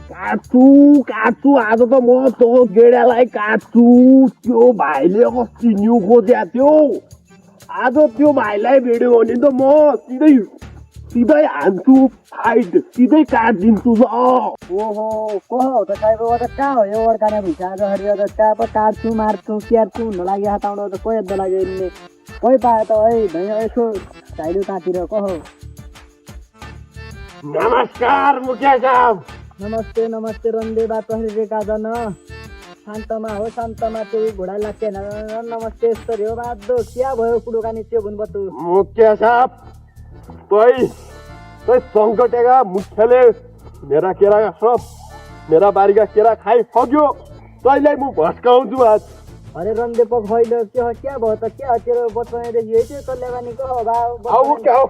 काट्छु आज त म त्यो गेडालाई काट्छु। त्यो भाइले अस्ति न्यु खोज्या थियो, आज त्यो भाइलाई भेट्यो भने त म सिधै हान्छु, फाइट सिधै काटिदिन्छु। ओहो को हो त साइब त कहाँ हो यो अर्काने भुइँचा आज हरियो त कहाँ पो काट्छु मार्छु क्यार्छु हुन लाग्यो हताउनु त कोही यद्द लाग्यो इनले कोही पायो त है भैया यसो साइडु तातिर को हो। नमस्कार मुखिया साहब। नमस्ते नमस्ते रन्दे बात हरिरेका जन शान्तमा हो शान्तमा त्यो घोडा लाग्थेन नमस्ते यस्तरी हो बात दो क्या भयो कुडुकानी त्यो भुन बतु। मुखिया साहब तै सङ्कटेका मुखियाले मेरा केरा सब मेरा बारीका केरा खाइसक्यो, तैँलाई म भट्काउँछु आज। अरे रन्दे पो खैलो के हो क्या भयो त के हो तेरो बचपनदेखि यही थियो तल्ले बानी को हो क्या हो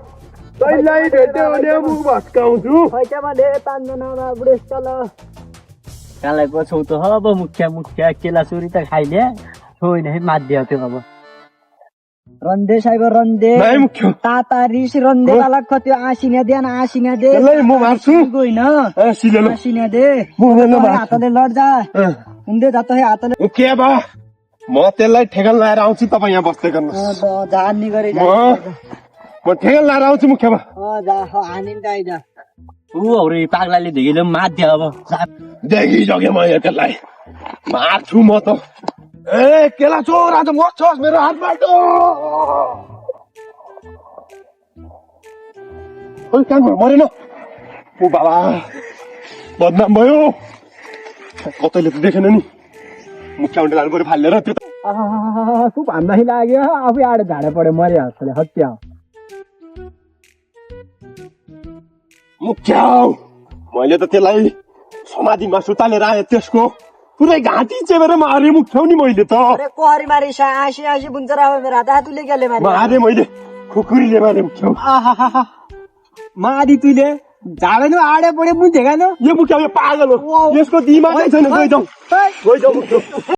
तैँलाई भेट्यो भने म भट्काउँछु। खैचा भने पाँचजनामा बुढेस चल कालाई पछौ त अब मुखिया केला चोरी त खाइले होइन है माध्य त्यो अब रन्दे साइब रन्दे ताता रिस रन्दे वाला खत्यो आसिना दे न आसिना दे म मार्छु होइन आसिना दे हातले लड जा हुँदै जात है हातले के बा म त्यसलाई ठेगान लाएर आउँछु। तपाईँ यहाँ बस्दै गर्नुहोस्, जान्ने गरे म ठेगान लाएर आउँछु मुखिया बा। जा हानिन दाइ जा ऊ हौरे पागलाले देखेले माध्य अब देखिसकेँ मैले त्यसलाई मार्छु म त। ए केला चोर आज मर्छस् मेरो हातबाट। कानमा मरेन ओ बाबा बदनाम भयो। कतैले त देखेन नि मुखिया उन्डे लानु पऱ्यो फालेर त्यो त खुब हान्दै लाग्यो आफै आडे झाडे पऱ्यो मर्यो हातले हत्या मुखिया मैले त त्यसलाई समाधिमा सुतालेर आएँ, त्यसको पुरै घाँटी चेपेर मारे मुख्याउ नि मैले त। अरे कोहरी मारी आसी आसी बुन्छ र मेरो हात हातुले गेले मारे मैले खुकुरीले मारे मुख्याउ। मादी तुले झाडेन आडे पढे मुझे गानो यो मुख्याउ यो पागल हो, यसको दिमागै छैन। गइजाऊ मुख्याउ।